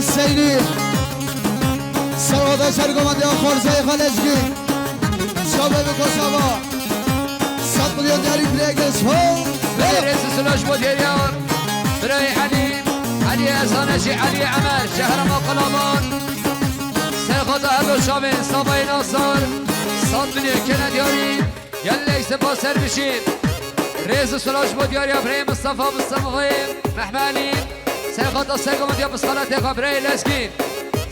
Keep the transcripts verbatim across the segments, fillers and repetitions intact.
Seynî. Serwada sergomendiya Xwarzayê Xalezgî. Çavê bi Kosova. Sed milyon diyarî birê Gilspo. Belê rêz û silav ji bo diyariya birayê Elî. Elî Ezane jî Elî Emer ji herêma Qalaban. Serxata her do çavên Savayê Nasir. Sed milyon kene diyarî. Gelek spas ser bijî. Rêz û silav ji bo diyariya birayê Mistefa Mistefayê Mehmelî. Serxata sergomendiya pisaletê xwe birayê Lezgîn.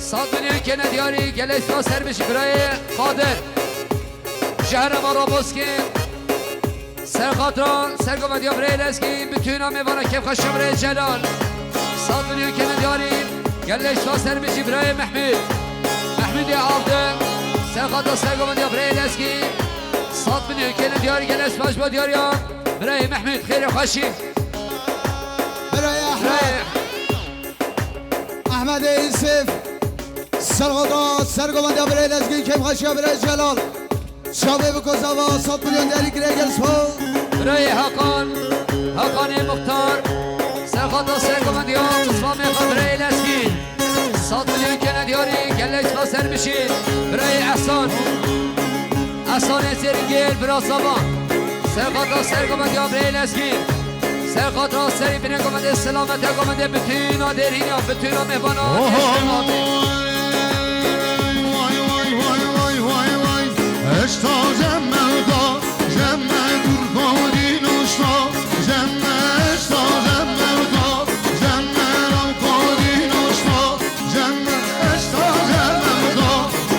Sed milyon kene diyarî, gelek spas ser bijî birayê Qadir. Ji herêma Roboskî. Serxata sergomendiya birayê Lezgîn, bi tûna mêvana kêfxweşiya birayê Celal. Sed milyon kene diyarî, gelek spas ser bijî birayê Mehmûd. Mehmûdê Avdi. Serxata sergomendiya birayê Lezgîn. Sed milyon kene diyarî, gelek spas bo diyariya birayê Mehmûd, xêr û xweşî. Birayê Ehmed. Birayê Ehmedê Yusuf. Serxata sergomendiya birayê Lezgîn, kêfxweşiya birayê Celal. Çavê bi Kosova, sed milyon diyarî girê Gilspo. Birayê Hakan. Hakanê Muxtar. Serxata sergomendiya Mistefayê xwe birayê Lezgîn. Sed milyon kene diyarî, gelek spas ser bijî. Birayê Ehsan. Ehsanê Zêrîngêl, bira Savan. Serxata sergomendiya birayê Lezgîn. Serxata serî binê gomendê, selamete gomendê, bi tûna dêrîna, bi tûna mêvana. Oho. Vay, vay, vay, vay, vay, vay. Eşta cem mevda, cem me gurgodîn uşta, cem me eşta cem mevda, cem me ravkodîn uşta, cem me eşta cem mevda,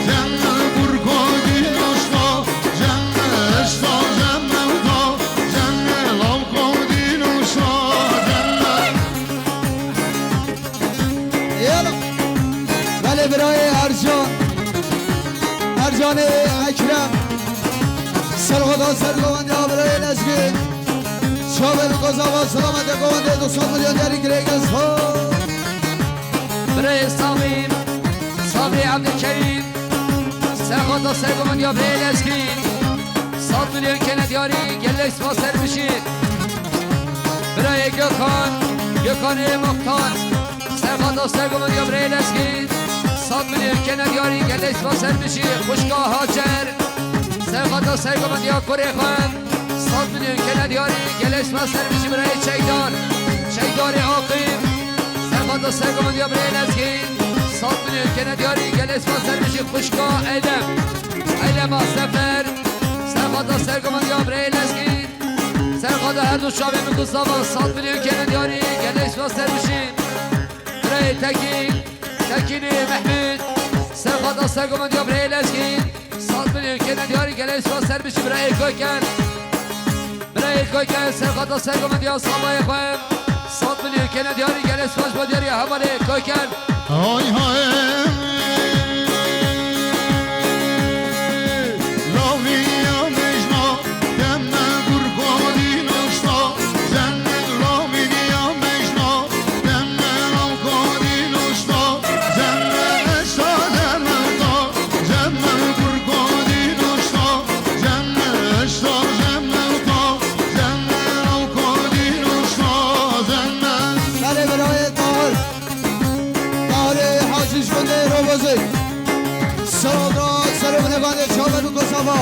cem me gurgodîn uşta, cem me eşta cem mevda, cem me lavkodîn uşta, cem me. Yala. Belê birayê Ercan. Ercanê Ekrem. Serxota sergomendiya birayê Lezgîn. Çavê bi Kosova, selamete govendê, du sed milyon diyarî girê Gilspo. Birayê Sabî. Sabî Evdîkerîm. Serxota sergomendiya birayê Lezgîn. Sed milyon kene diyarî, gelek spas ser bijî. Birayê Gökhan, Gökhanê Muxtar. Serxata sergomendiya birayê Lezgîn. Sed milyon kene diyarî, gelek spas ser bijî. Xwişka Hacer. Serxata sergomendiya kurê xwe. Sed milyon kene diyarî, gelek spas ser bijî birayê Çeydar. Çeydarê Aqîb. Serxata sergomendiya birayê Lezgîn. Sed milyon kene diyarî, gelek spas ser bijî. Xwişka Eylem. Eylema Sefer. Serxata sergomendiya birayê Lezgîn. Serxata her du çavê min Mustafa, sed milyon kene diyarî, gelek spas ser bijî. Birayê Tekîn, Tekînê Mehmûd. Serxata sergomendiya birayê Lezgîn. Sed milyon kene diyarî, gelek spas ser bijî birayê Koken. Birayê Koken, serxata sergomendiya Sabayê xwe. Sed milyon kene diyarî, gelek spas bo diyariya hevalê Koken. Hay hay. Laviya mejna, deme gurgodî noşta, zenne laviya mejna, deme gurgodî noşta, zenne eşta, zenne ta, zenne gurgodî noşta, zenne eşta, zenne ta, zenne gurgodî noşta, zenne. Belê birayê Tahir. Tahirê Hacî ji gundê Robozê. Serxota serê binê gandê çavê bi Kosova.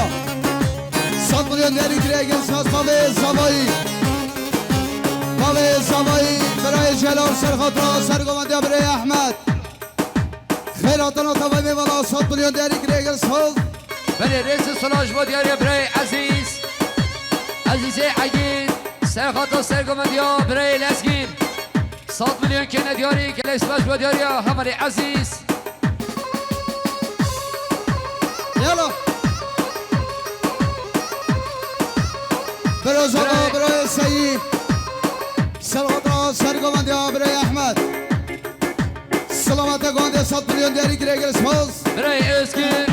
Sed milyon diyarî girê Gilspo, bavê Zavayî. Bavê Zavayî, birayê Celal, serxota sergomendiya birê Ehmed. Xêr hatina tevayê mêvana, sed milyon diyarî girê Gilspo. Belê rêz û silav ji bo diyariya birayê Ezîz. Ezîzê Egîn, serxota sergomendiya birayê Lezgîn. Sed milyon kene diyarî, gelek spas bo diyariya hevalê Ezîz. Yala. Bira Zava, birayê Seyî. Serxota sergomendiya birayê Ehmed. Selamete gondê sed milyon diyarî girê Gilspo. Birayê Özgür,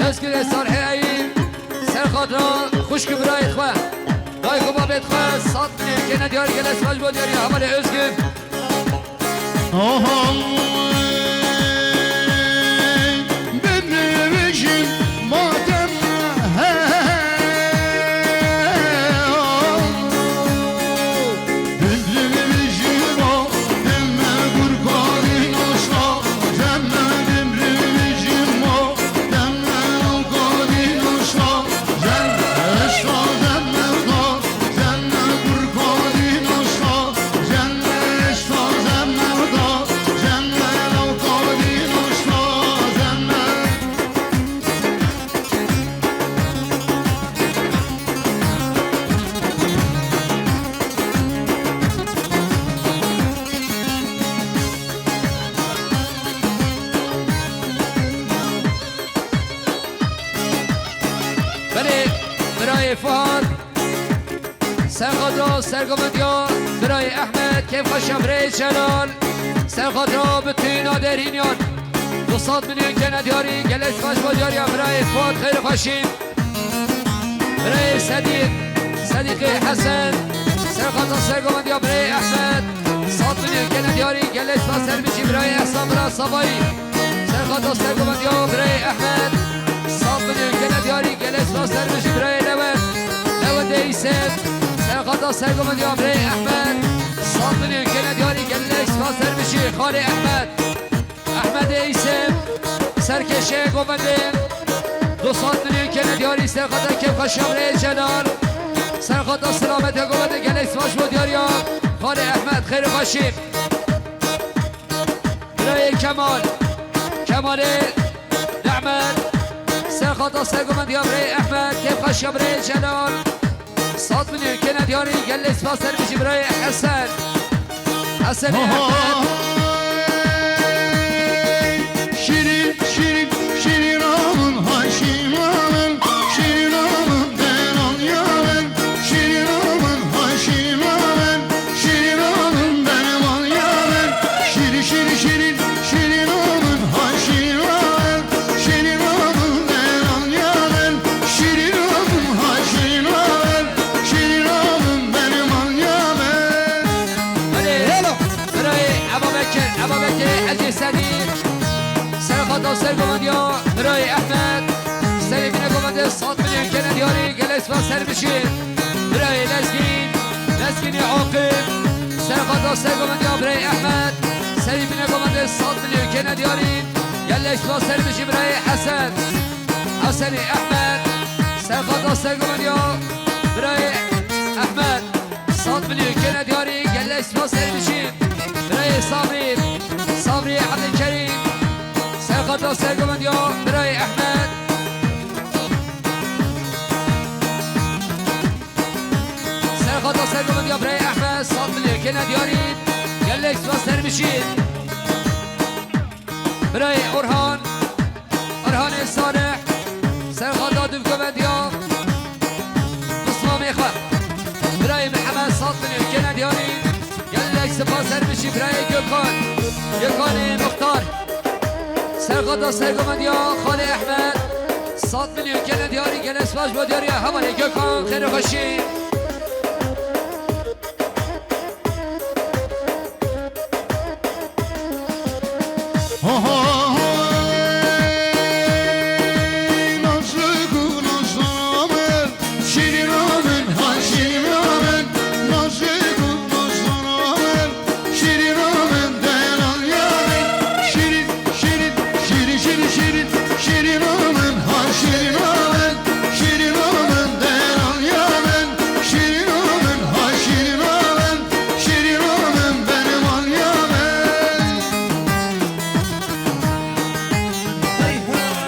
Özgürê Sarheyî. Serxota xwişk û birayê xwe. Dayik û babê xwe sed milyon kene diyarî, gelek spas bo diyariya hevalê Özgür. Aha, binivîjim matem he. Binivîjim matem gurkarî noşta. Fuat. Serxata sergovendiya birayê Ehmed, kêfxweşiya birayê Celal. Serxata bütün Aderîniyan. Du sed milyon kene diyarî, gelek spas bo diyariya birayê Fuat, xeyr û xweşî. Birayê Sedîq, Sedîqê Hesen. Serxata sergovendiya birayê Ehmed. Sed milyon kene diyarî, gelek spas ser bijî birayê Ehsan, bira Savayî. Serxata sergovendiya birayê Ehmed. Sed milyon kene diyarî, gelek spas ser bijî birayê Lewend. Lewendê Îsem. Serxata sergovendiya birayê Ehmed. Sed milyon kene diyarî, gelek spas ser bijî xalê Ehmed. Ehmedê Îsem. Serkêşê govendê. Du sed milyon kene diyarî, serxata kêfxweşiya birayê Celal. Serxata selamete govendê, gelek spas bo diyariya xalê Ehmed, xeyr û xweşî. Birayê Kemal. Kemalê Nehmet. Serxata sergovendiya birayê Ehmed, kêfxweşiya birayê Celal. Sed milyon kene diyarî, gelek spas ser bijî birayê Hesen. Hesenê Ehmed. Şirin, şirin, şirin oğlum, haşin oğlum, şirin oğlum, ben ol yolum, şirin oğlum, haşin oğlum. Şirin oğlum benim ol yarim. Şirin, şirin, şirin, şirin oğlum, ha şirin oğlum. Şirin oğlum ben ol yarim. Şirin oğlum, ha şirin oğlum. Şirin oğlum benim ol yarim. Hadi. Hello. Birayê Ebabekir, Ebabekir, Hecî Sedî. Serxata sergovendiya birayê Ehmed. Serê bîne govendê sed milyon kene diyarî, gelek spas ser bijî. Birayê Lezgîn, Lezgînê Aqib. Serxata sergovendiya birayê Ehmed. Serê bîne govendê sed milyon kene diyarî, gelek spas ser bijî birayê Hesen. Hesenê Ehmed. Serxata sergovendiya birayê Ehmed. Sed milyon kene diyarî, gelek spas ser bijî. Birayê Sabrî, Sabrî Ebdilkerîm. Serxata sergovendiya birayê Ehmed. Serxata sergovendiya birayê Ehmed, sed milyon kene diyarî. Gelek spas ser bijî. Birayê Orhan, Orhanê Salih, serxata dûvgovendiya Bislamê xwe. Birayê Mihemed, sed milyon kene diyarî. Gelek spas ser bijî birayê Gökhan, Gökhanê Muxtar. Serxata sergovendiya xalê Ehmed, sed milyon kene diyarî, gelek spas bo diyariya hevalê Gökhan, xêr û xweşî. Şirin oğlum, ha şirin oğlum, şirin oğlum, ben ol yarim. Şirin oğlum, ha şirin oğlum, şirin oğlum, benim ol yarim.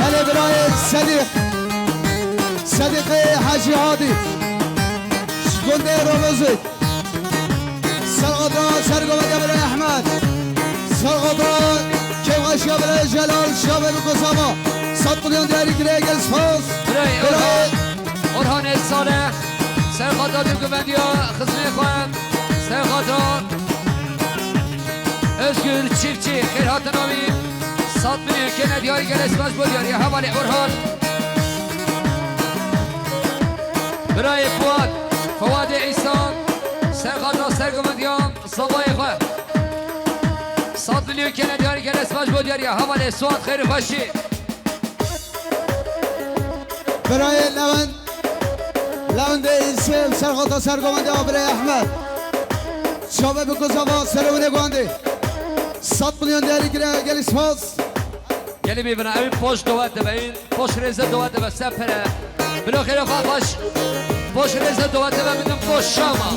Hele birayê Sedîq, Sedîqê Hecî Hadî, ji gundê Romizê. Serxata sergovendiya birayê Ehmed. Serxata kêfxweşiya birayê Celal, şavê bi kusama. Sed milyon diyarî kireye, gel spas. Birayê Orhan, Orhanê Salih. Serxata dûvgovendiya xizmê xwe. Serxata Özgür Çiftçi, xêr hatin avî. Sed milyon kene diyarî, gelek spas bo diyariya hevalê Orhan. Birayê Fuat, Fuadê Îsa, serxata sergovendiya Zavayê xwe. Sed milyon kene diyarî, gelek spas bo diyariya hevalê Suat, xêr û xweşî. Birayê Lewend, Lewendê Îsêm, serxata sergovendiya birayê Ehmed. Çavê bi kusama serê winê guhandê. Sed milyon diyarî kireye, gelek spas. Gelî bîbine, ew poş dowet dibe, poş rêze dowet dibe, se pere. Bilo xêre xwe xweş. Poş rêze dowet dibe, min poş şama.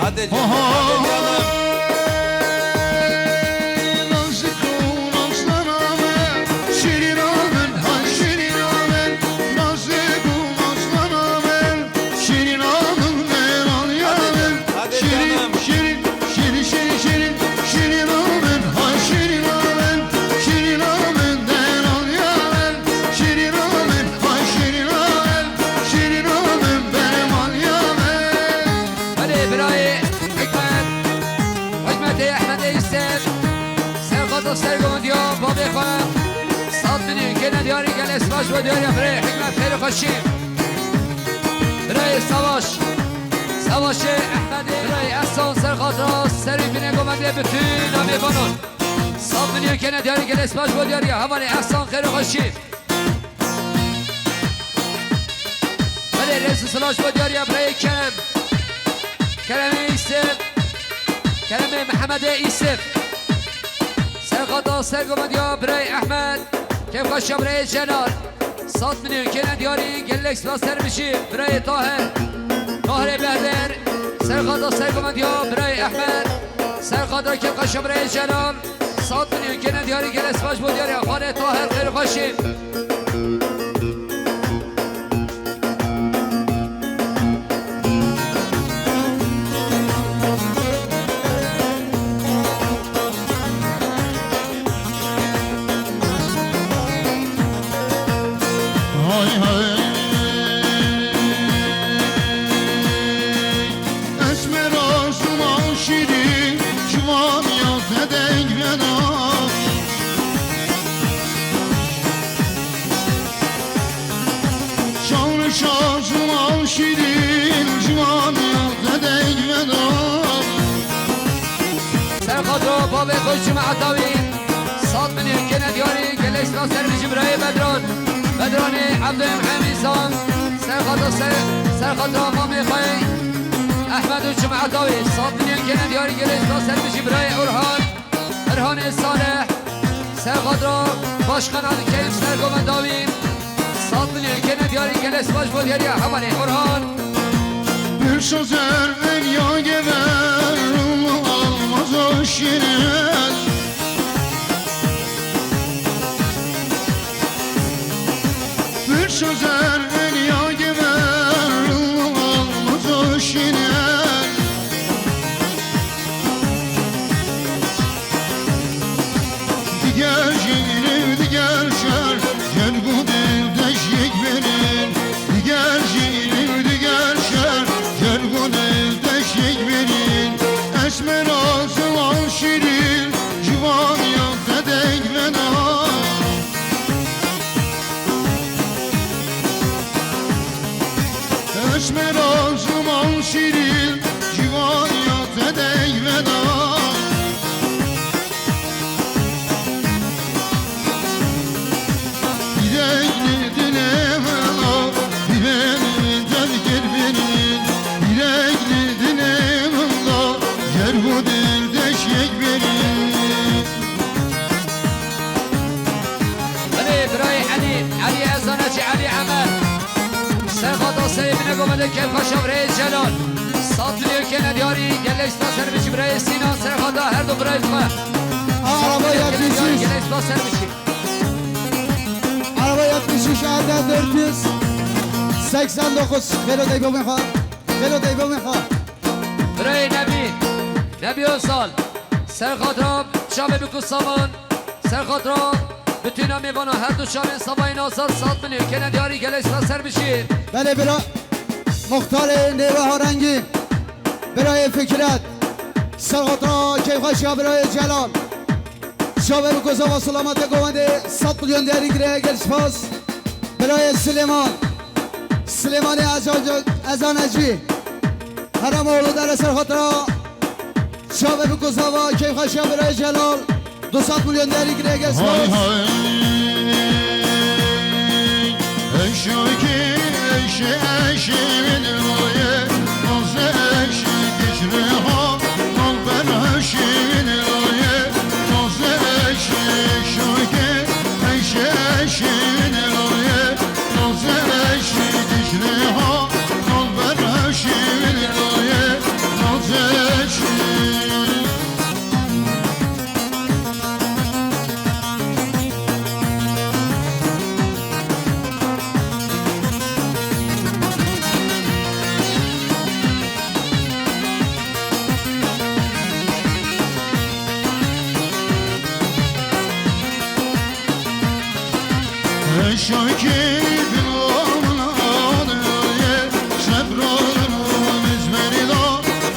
Hadi canım, hadi canım. Şirin oğlum, ha şirin oğlum, nazik û nazlanan. Şirin oğlum, ben ol yarim. Hadi canım. Şirin, şirin, şirin, şirin, şirin oğlum, ha şirin oğlum. Şirin oğlum, ben ol yarim. Şirin oğlum, ha şirin oğlum. Şirin Ser, serqata sergovindiya babê xwe. Sed milyon kene diyarî, gelek spas bo diyariya birayê Hikmet, xêr û xweşî. Birayê Savaş, Savaşê Ehmedê, birayê Ehsan, serqata serî binê govendê, bütün mêvanan. Sed milyon kene diyarî, gelek spas bo diyariya hevalê Ehsan, xêr û xweşî. Belê, rêz û silaş bo diyariya birayê Kerem. Keremê Îsif. Keremê Mihemedê Îsif. Serqata sergovindiya birayê Ehmed. Kêfxweşiya birayê Celal. Sed milyon kene diyarî, gelek spas, ser bijî birayê Tahir. Tahirê Behder. Serqata sergovindiya birayê Ehmed. Serqata kêfxweşiya birayê Celal. Sed milyon kene diyarî, gelek spas bo diyariya xalê Tahir, xêr û xweşî. Hay hay. Esmera ziman şîrîn, ciwaniya te deng vena. Şawrişa ziman şîrîn, ciwaniya te deng vena. Serqata babê xwe Cumheta wî. Sed milyon kene diyarî, gelek spas, ser bijî birayê Bedran. Bedranê Evdê Mihemîsan. Serqata ser, serqata mamê xwe Ehmed û Cumheta wî. Sed milyon kene diyarî, gelek spas, ser bijî birayê Orhan. Erhanê Salih. Serqata Başkan Elî Kerîm, sergovenda wî. Sed milyon kene diyarî, gelek spas bo diyariya hevalê Orhan. Pir şozer enya gever, almaz o şirin. Pir şozer enya gever, almaz o şirin. Diger jî li diger şer, ger ku dil deşyek berin. Diger jî li diger şer, ger ku dil deşyek berin. Esmera ziwan şîrîn, ciwaniya te deng vena. Esmera ziman şîrîn, ciwaniya te deng vena. Dîrek li dilê min da, dîrek li dev kir berin. Dîrek li dilê min da, ger ku dil deşyek berin. Belê, birayê Elî, Elî Ezanecî, Elî Emer. Serqata serê bine govende kêfxweşa birayê Celal. Sed milyon kene diyarî, gelek spas, ser bijî birayê Sînan, serqata her du birayê xwe. Araba yetmiş üç. Gelek spas, ser bijî. Araba yetmiş üç, Erdem dört yüz seksen dokuz. Xêlo dey bimî xwe. Xêlo dey bimî xwe. Birayê Nebî, Nebî Özal. Serqata çavê Biko Savan. Serxatira bütîna mêvana her du çavên Savayê Nazar, sed milyon kene diyarî, gelek spas, ser bijî. Belê bira, muxtarê Nêweha Rengîn, birayê Fikret, serxatira keyfxweşiya birayê Celal. Çavê Biko Sava Sulamatê govendê sed milyon diyarî kiriye, gelek spas. Birayê Silêman, Silêmanê Ezac-, Ezanecî, Herêmoğlu dere serxatira. Çavê Biko Sava, keyfxweşiya birayê Celal, du sed milyon diyarî kiriye, gelek spas. Hay hay. Eşokê, eşê, eşê min oye, nazê eşê, kişrê ha, nal ber eşê min oye, nazê eşê, eşokê, eşê, eşê min oye, nazê eşê, kişrê ha, nal ber eşê min oye, nazê eşê. Eşakî bin amnaye, şebralın mizmeri da,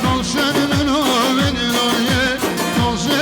kalşen min amin aye, taze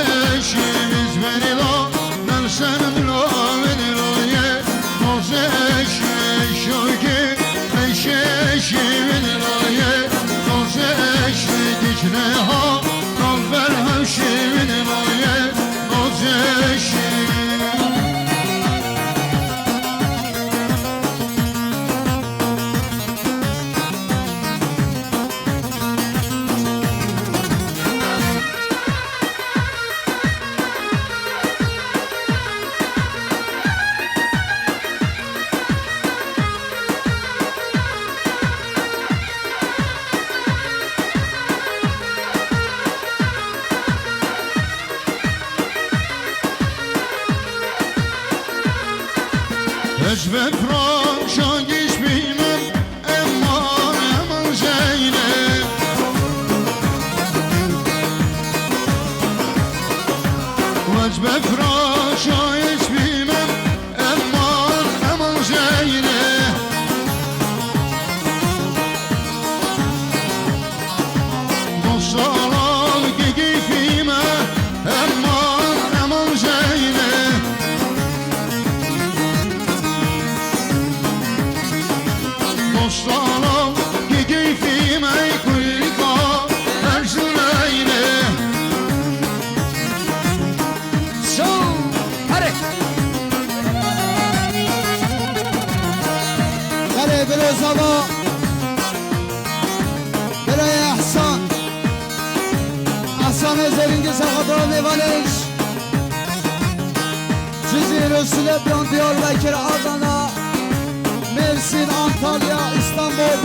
Ez befra şagiş bînim, eman, eman Zeynep. Ez befra şagiş bînim, eman, eman Zeynep. Dostlar, al ki keyfime, eman, eman Zeynep. Dostlar, al ki keyfime, kulka, her züleyne. Şov! Hadi! Belê, biro zava. Birayê Ehsan. Ehsanê Zerîngî serxatira mêvanêş. Cizîr, Silebyan, Diyarbekir, Adana, Mêrsîn, Antalya, Îstanbul.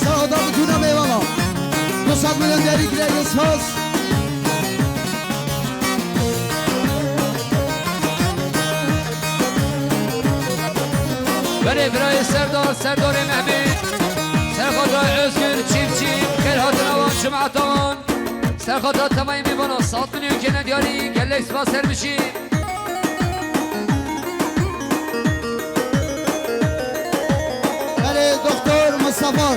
Serxatira bitûna mêvana. Du sed milyon diyarî girêk, spas. Belê, birayê Serdar, Serdarê Mehmet, serxatira Özgür, Çiftçi, xêr hatina wan, cemaeta wan, serxatira temayê mêvana, sed milyon kene diyarî, gelek spas, her bijî. Belê, Doktor Mustafa.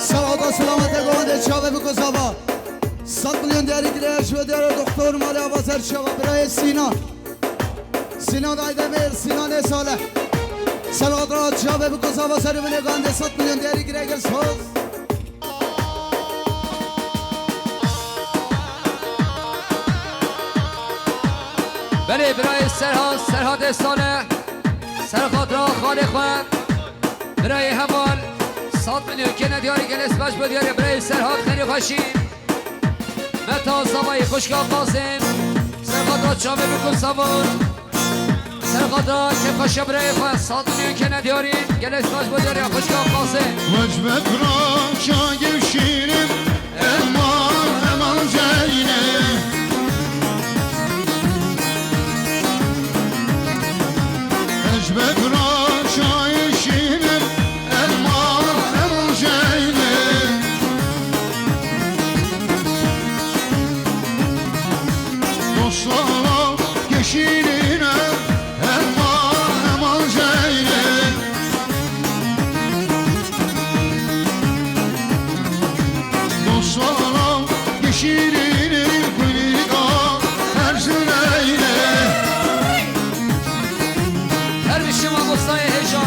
Serxatira selamete govendê çavê biko zava. Sed milyon diyarî girêk ji bo diyarê Doktor Malê Avazer çava, birayê Sînan. Sînan Aydemir, Sînan Ê Salih. Serxatira çavê biko zava, serê binê govendê sed milyon diyarî girêk, spas. Belê, birayê Serhat, Serhat Ê Salih. Serxatira xalê xwe. Birayê heval, sed milyon kene diyarî, gelek spas bo diyarê birayê Serhat, xêr û xweşî. Meta Zavayî, xwişka Qasim, serxatira çavê biko zava. Serxatira kêfxweşiya birayê xwe, sed milyon kene diyarî, gelek spas bo diyarê xwişka Qasim. Wecbe fira şagir şîrim, eman, eman Zeynep. Ez befra şayîşînim, eman, eman Zeynep. Dostlara keşînine, eman, eman Zeynep. Dostlara şîrînî kulîka her zireyne. Her bir şey mamostayê hêja,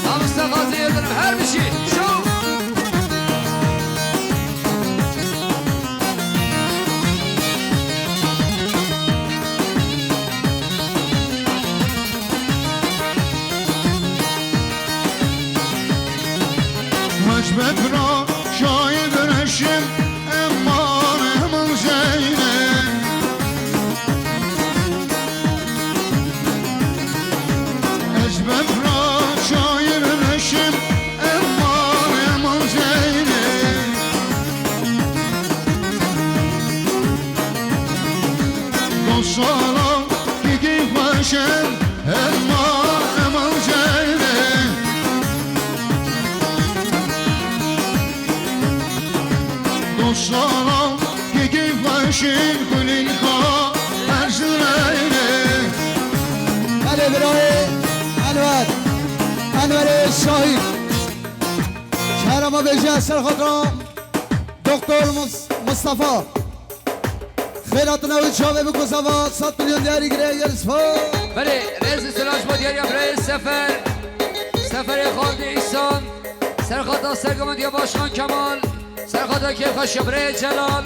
mamosta Gazi Yildirim, her bir şey. Şov! Wecbet ra şayê güneşim, eman, eman Zeynep. Ez befra şayê güneşim, eman, eman Zeynep. Dostlara ki keyfxweşim, eman, eman Zeynep. Dostlara ki keyfxweşim, kulîlka her zireyne. Belê birayê Enwer, Enwerê Şahî. Şehra me bêje serxatira Doktor Mus-, Mustafa. Xêr hatina wî çavê biko zava, sed milyon diyarî girê, gel spa. Belê, rêz û silav ji bo diyariya birayê Sefer. Seferê Xaldê Îsan. Serxata sergovendiya Başkan Kemal. Serxata kêfxweşiya birayê Celal.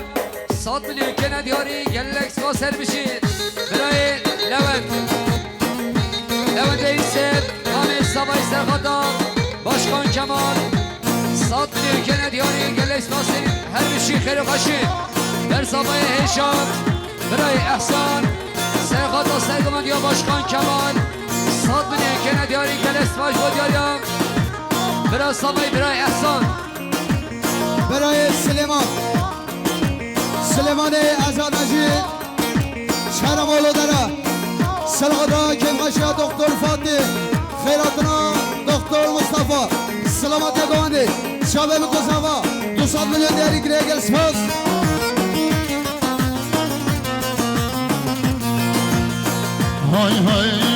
Sed milyon kene diyarî, gelek spas, her bijî. Birayê Lewent. Lewendê Îsêr, Amê Savayî serxata Başkan Kemal. Sed milyon kene diyarî, gelek spasî, her bir şey xêr û xweşî. Ber Savayê hêşan, birayê Ehsan, serxata sergovendiya Başkan Kemal. Sed milyon kene diyarî, gelek spas bo diyariya. Bira Savayî, birayê Ehsan. Birayê Silêman. Silêmanê Ezan Ecî. Şehra Molo Dere. Serxata kêfxweş Xeyratina Doktor Mustafa, silamata Gawandê, çavê min ku zava, du sed milyon diyarî girê gel spas. Hay hay.